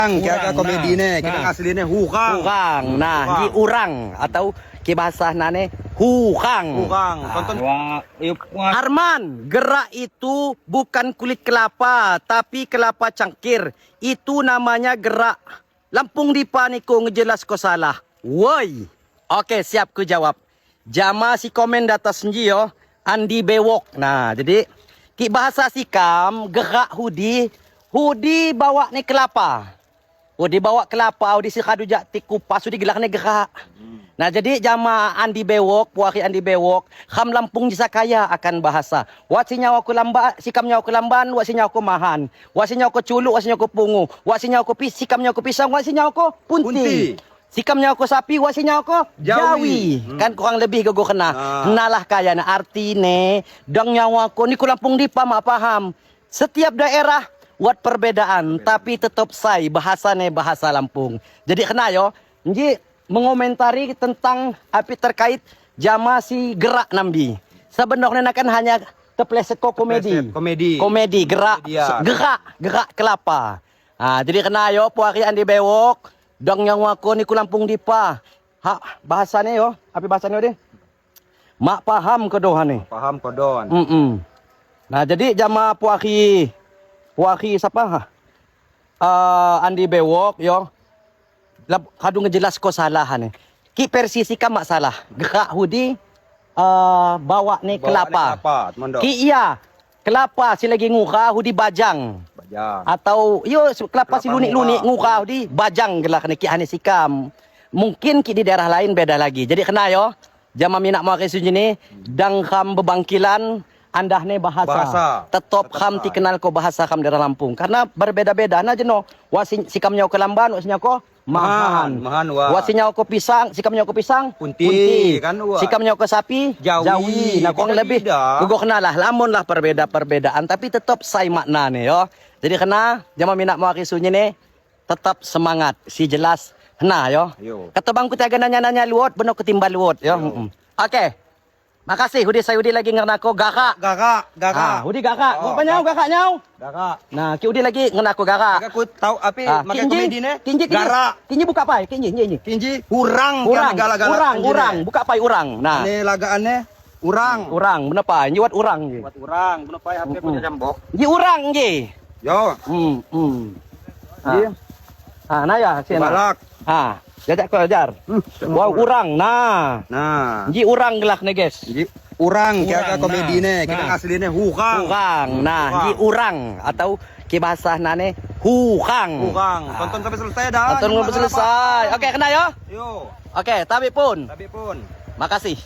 Kaya komedi ne, kita asline hurang. Hurang. Nah, Hurang. di urang atau ki bahasa nane hurang. Hurang. Tonton. Wah, wah. Arman, gerak itu bukan kulit kelapa, tapi kelapa cangkir. Itu namanya gerak. Lampung di paniku ngejelas ko salah. Woi. Oke, siap ku jawab. Jama si komen data senji yo, Andi Bewok. Nah, jadi ki bahasa sikam gerak hudi, hudi bawa ni kelapa. Hudi bawa kelapa, hudi si kadu jak tikupas, hudi gelak ni gerak. Nah, jadi jama Andi Bewok, puari Andi Bewok, kham Lampung jisa kaya akan bahasa. Wat si nyawa ku lamba, sikam nyawa ku lamban, wat si nyawa ku mahan. Wat si nyawa ku culuk, wat si nyawa ku pungu. Wat si nyawa ku pis, sikam nyawa ku pisang, wat si nyawa ku punti. Punti. Sikam nyawa ku sapi, wat si nyawa ku Jawi. jawi. Kan kurang lebih gogo kena. Ah. Nalah kaya na artine, dang nyawa ku ni ku Lampung dipa mak paham. Setiap daerah wat perbedaan, tapi tetap sai bahasane bahasa Lampung. Jadi kena yo, nji mengomentari tentang api terkait jama si gerak nambi. Sebenarnya kan hanya terpeleset ko komedi. Terpeleset, komedi. Komedi gerak Komedian. gerak gerak kelapa. Ah, jadi kena yo puari Andi Bewok, dong yang wako ni ku Lampung dipa. Ha, bahasane yo, api bahasane yo deh? Mak paham kedohane. Paham kodon. Nah, jadi jama puari puari siapa? Ha? Andi Bewok yo. Lab, kadu ngejelas ko salah ne. Ki versi sikam mak salah. Gerak hudi bawa ni Bawa ni kelapa. kelapa, mondo. Ki iya. Kelapa si lagi ngura hudi bajang. Bajang. Atau yo kelapa si Kelapa lunik-lunik ngura. ngura hudi bajang gelak ni ki ane sikam. Mungkin ki di daerah lain beda lagi. Jadi kena yo. Jama minak mau ke sini dang kham bebangkilan andah ne bahasa. Bahasa. Tetap Tetap kham sai. ti kenal ko bahasa kham daerah Lampung karena berbeda-beda nah jeno. Wasi sikam nyawa ke lamban wasi nyawa ko mahan. Mahan, wah. Wasi nyawa ko pisang, sikam nyawa ko pisang Punti, kan, wah. Sikam nyawa ko sapi Jawi. Nah kurang lebih Beda-beda. gugo kenal lah lamun lah perbeda-perbedaan tapi tetap sai makna nih yo. Jadi kena jama minak mau sunyi nih tetap semangat si jelas nah yo. Yo. Kata bangku tiaga nanya-nanya luot benar ketimbal luot yo. Oke. Makasih hudi saya hudi lagi ngerna ko gakak. Gagak, gagak. Ah, hudi gakak. Oh, Rupanya gakak nyau. Gagak. Nah, ki hudi lagi ngerna ko gakak. Gagak ku tahu api Ah, makai komedi ne. Kinji, kinji. Garak. Kinji buka pai, kinji, kinji. Kinji urang Urang, gala-gala. urang, urang, buka pai urang. Nah, Ini lagaannya urang. urang, bener pai, nyi wat urang nyi. Buat urang, bener pai HP punya jambok. Nyi urang nyi. Yo. Ah. Ah, nah ya, sini. Balak. Ah, jajak ko ajar. Wah, urang. Nah. Nah. Nyi urang gelak nih, guys. Jadi urang kaya Urang, komedi nah. ne, kita Nah. asline hurang. Urang. Nah, Hurang. nyi urang atau ki bahasa nane hurang. Urang. Tonton sampai selesai dah. Tonton sampai selesai. Oke, kena yo. Yo. Oke, tapi pun. Tapi pun. Makasih.